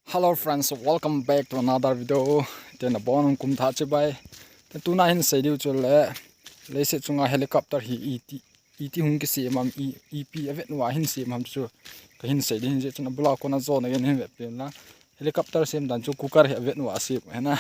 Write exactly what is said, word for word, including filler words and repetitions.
Hello friends, welcome back to another video. Tena bon kum tha chibai. Te tuna hin sei diu chu le, leiset chunga helicopter hi iti, iti hung kisem am, i, ipi avet uva hin sem am chu ka hin sei ding hin je chun abula kona jon again hin vet pen la. Helicopter sem dan chu cooker hi avet uva sem hena.